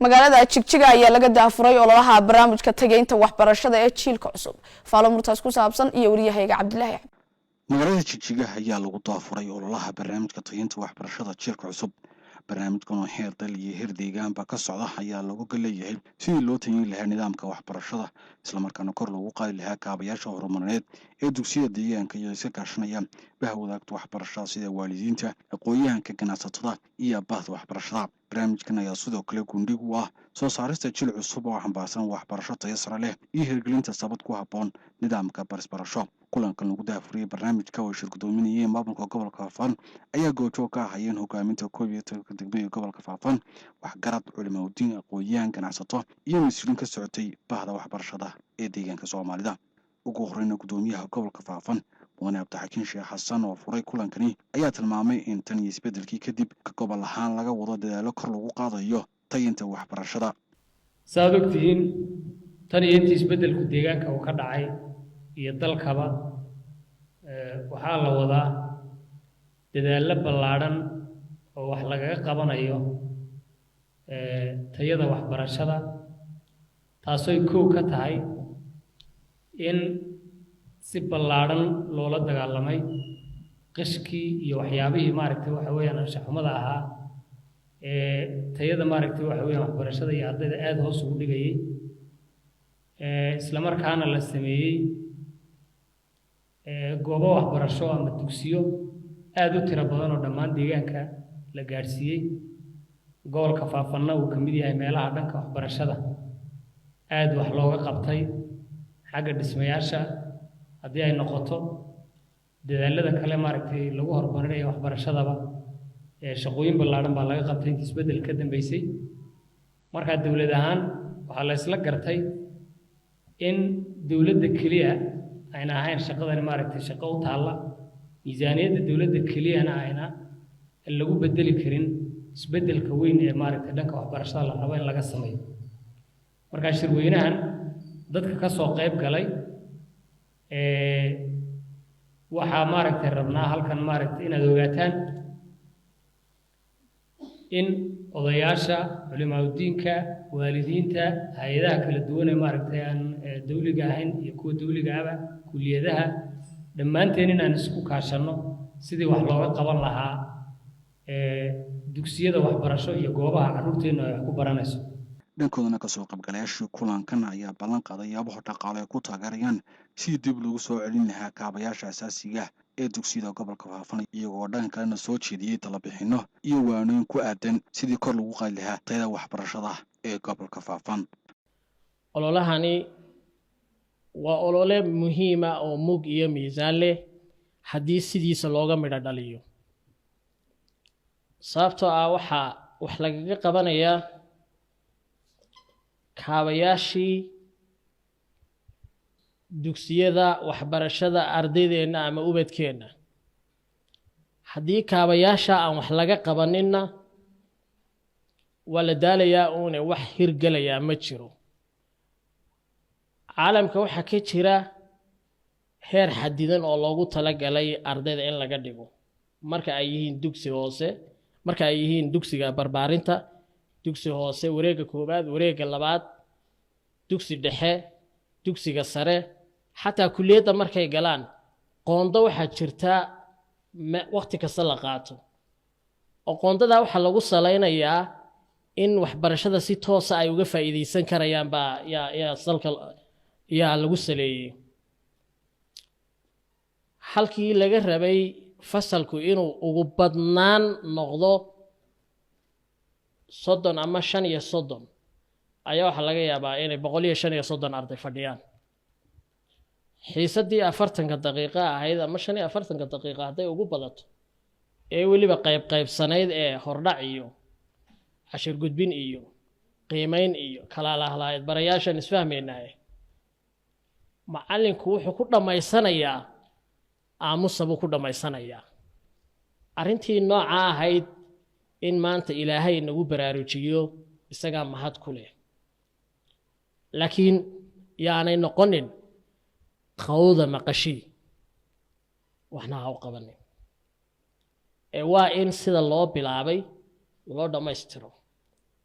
Magaalada Jigjiga ayaa laga daafuray ololaha barnaamijka tageynta waxbarashada ee jiilka cusub. Faalo murtaas ku saabsan iyo wariyahayga Cabdilaahi. Magaalada Jigjiga ayaa lagu daafuray ololaha barnaamijka tayeynta waxbarashada jiilka cusub. Barnaamijkan oo heer dal iyo heer deegaanba ka socda ayaa looga leeyahay sidii loo tayin lahaa nidaamka waxbarashada, islamarkaana kor loogu qaadi lahaa kaabayaasha horumarineed ee dugsiyada deegaanka, iyo iska kaashanaya bahwadaagta waxbarashada sida waalidiinta, aqoon-yahanka, ganacsatada iyo bahda waxbarashada. Barnaamijkan ayaa sidoo kale gundhig u ah soo saarista jil cusub oo xambaarsan waxbarasho tayo sare leh iyo hirgelinta sabad ku habboon nidaamka barisbarasho. Kulankan lagu daafuriyey barnaamijka oo shir gudoominayeen maamulka gobolka Faafan ayaa goojoog ka ahayeen hogaaminta 11-ka degmo ee gobolka Faafan, waxgarad, culimaudiin, aqoon-yahan, ganacsato iyo mas-uuliin ka socotay bahda waxbarashada ee deegaanka Soomaalida. Ugu horeyna, gudoomiyaha gobolka Faafan, Mudane Cabdixakiin Sheekh Xasan, oo furay kulankani ayaa tilmaamay in tan iyo isbeddelkii kadib ka gobol ahaan laga wado dadaalo kor lagu qaadayo tayinta waxbarashada. Saaad ogtihiin, tan iyo intii isbeddelku deegaanka uu ka dhacay iyo dalkaba, waxaa la wadaa dadaallo ballaadhan oo wax lagaga qabanayo tayada waxbarashada, taasoy kow ka tahay in si ballaadhan loola dagaalamay qishkii iyo waxyaabihii, maaragtay, waxa weeyaan anshaxumada ahaa ee tayada, maaragtay, waxa weeyaan waxbarashada iyo ardayda aada hoos ugu dhigayay, isla markaana la sameeyey goobo waxbarasho ama dugsiyo aada u tiro badan oo dhammaan deegaanka la gaadhsiiyey. Gobolka Faafanna uu ka mid yahay meelaha dhanka waxbarashada aada wax looga qabtay, xagga dhismayaasha haddii ay noqoto, dadaalada kale, maaragtay, lagu horumarinayo waxbarashadaba, shaqooyin ballaadhan baa laga qabtay intii isbeddel ka dambeysay. Markaa dowlad ahaan waxaa la isla gartay in dowladda keliya ayna ahayn shaqadani, maaragtay, shaqo u taalla miisaaniyadda dowladda keliyana ayna lagu bedeli karin isbeddelka weyn ee, maaragtay, dhanka waxbarashada la rabo in laga sameeyo. Markaa shirweynahan dadka ka soo qayb galay waxaa, maaragtay, rabnaa halkan, maaragtay, inaad ogaataan in odayaasha, culimaadudiinka, waalidiinta, hay-adaha kala duwan ee, maaragtay, aan dawliga ahayn iyo kuwa dawliga ahba, kuliyadaha, dhammaanteen inaan isku kaashanno sidii wax looga qaban lahaa dugsiyada waxbarasho iyo goobaha carruurteennu ay wax ku baranayso. Dhankoodana, kasoo qaybgalayaashii kulankan ayaa ballan qaaday yaabaho dhaqaale ay ku taageerayaan sidii dib lagu soo celin lahaa kaabayaasha asaasiga ee dugsiyada gobolka Faafan, iyagoo dhanka kalena soo jeediyey talabixinno iyo waanooyin ku aadan sidii kor lagu qaadi lahaa tayada waxbarashada ee gobolka Faafan. Ololahani waa olole muhiima oo mug iyo miisaan leh haddii sidiisa looga midho dhaliyo, sababtoo ah waxaa wax lagaga qabanayaa kaabayaashii dugsiyada waxbarashada ardaydeenna ama ubadkeenna. Haddii kaabayaasha aan wax laga qabaninna, waa la daalayaa uune wax hirgelayaa ma jiro. Caalamka waxaa ka jira heer xadidan oo loogu talagalay ardayda in laga dhigo marka ay yihiin dugsi hoose, marka ay yihiin dugsiga barbaarinta, dugsi hoose, wareegga koowaad, wareegga labaad, dugsi dhexe, dugsiga sare, xataa kuliyadda markay galaan. Qoondo waxaa jirta waqti kasta la qaato, oo qoondadaa waxaa lagu salaynayaa in waxbarashada si toosa ay uga faa'iidaysan karayaan baa yaa salka yaa lagu saleeyey. Halkii laga rabay fasalku inuu ugu badnaan noqdo 30 ama 35, ayaa waxaa laga yaabaa inay 135 arday fadhiyaan. Xiisaddii 40-ka daqiiqo ahayd ama 45-ka daqiiqo hadday ugu badato, ee weliba qayb qaybsanayd, ee hordhac iyo cashir gudbin iyo qiimeyn iyo kalaalahlahayd, barayaashan isfahmaynaaye, macallinku wuxuu ku dhammaysanayaa aamusa buu ku dhammaysanayaa. Arrintii nooca ahayd in maanta Ilaahay nagu baraarujiyo, isagaa mahad ku leh, laakiin yaanay noqonin qawda maqashii waxna ha u qabanin, ee waa in sida loo bilaabay loo dhammaystiro.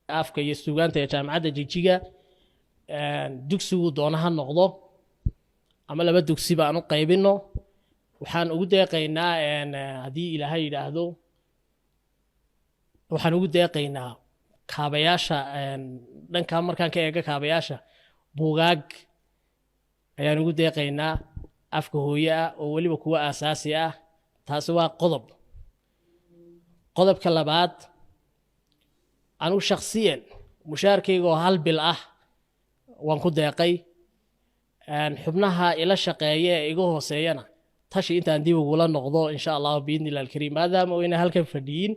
Afka iyo Suugaanta ee Jaamacadda Jijiga, dugsiguu doona ha noqdo ama laba dugsi baan u qaybino, waxaan ugu deeqaynaa, haddii Ilaahay yidhaahdo, waxaan ugu deeqaynaa kaabayaasha. Dhanka markaan ka eego kaabayaasha, buugaag ayaan ugu deeqaynaa afka hooye ah oo weliba kuwa aasaasi ah. Taasi waa qodob. Qodobka labaad, anigu shakhsiyan mushaarkayga oo hal bil ah waan ku deeqay. Xubnaha ila shaqeeya ee iga hooseeyana tashi intaan dib ugula noqdo, insha Allahu biidni illah alkariim, maadaama oyna halkan fadhiyin,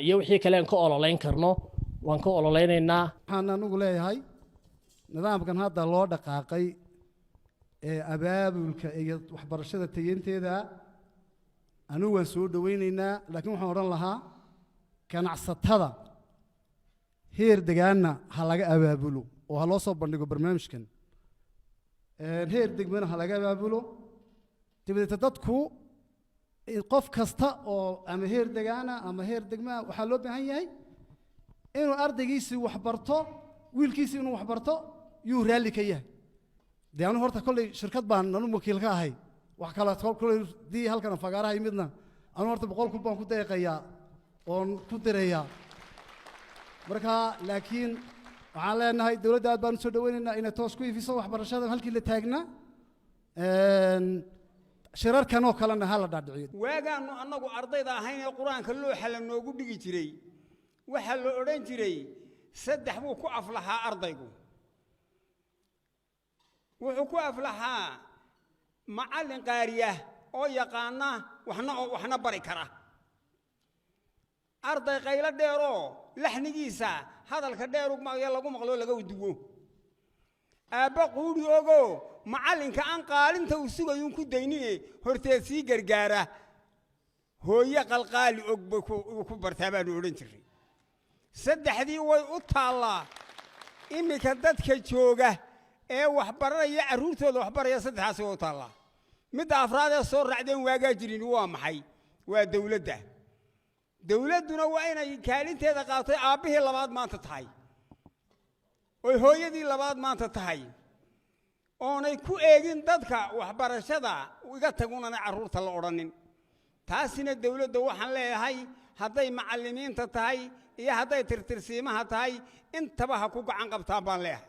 iyo wixii kale aan ka ololeyn karno waan ka ololeynaynaa. Waxaan anigu leeyahay, nidaamkan hadda loo dhaqaaqay ee abaabulka iyo waxbarashada tayeynteeda anigu waan soo dhowaynaynaa, laakiin waxaan odhan lahaa ganacsatada heer degaanna ha laga abaabulo oo ha loo soo bandhigo barnaamijkan, heer degmana ha laga abaabulo. Dabadeeta dadku qof kasta oo ama heer degaana ama heer degmaa waxaa loo baahan yahay inuu ardaygiisii waxbarto, wiilkiisii inuu waxbarto yuu raalli ka yahay. Dee anu horta kolley shirkad baan anu wakiil ka ahay, wax kale kolley dii halkan fagaaraha yimidna, anu horta 100,000 baan ku deeqayaa oon ku dirayaa. Marka laakiin waxaan leenahay dowladda aad baan usoo dhaweynaynaa inay toos ku ifiso waxbarashada halkii la taagnaa, shirarkan oo kalena ha la dhaadhiciyo. Waagaannu annagu ardayda ahayn ee Qur-aanka looxa la noogu dhigi jiray, waxaa la odhan jiray saddex buu ku aflaxaa ardaygu. Wuxuu ku aflaxaa macallin qaariya oo yaqaana waxna oo waxna bari kara, arday qaylo dheeroo laxnigiisa hadalka dheer lagu maqloo laga duwo, aabba quudhi ogoo macallinka aan qaalinta uu sugayuun ku daynine horteed sii gargaara, hooye qalqaali og bay ku bartaa baanu odhan jirray. Saddexdii way u taallaa iminka dadka jooga ee waxbaranaya, carruurtooda waxbaraya, saddexdaasi way u taallaa. Midda afraad ee soo raacdeen waagaa jirin waa maxay? Waa dowladda. Dowladduna waa inay kaalinteeda qaatay, aabbihii labaad maanta tahay oy hooyadii labaad maanta tahay, oonay ku eegin dadka waxbarashada iga tagunana carruurta la odhanin. Taasina dowladda waxaan leeyahay, hadday macallimiinta tahay iyo hadday tirtirsiimaha tahay intaba ha ku gacan qabtaan baan leeyahay.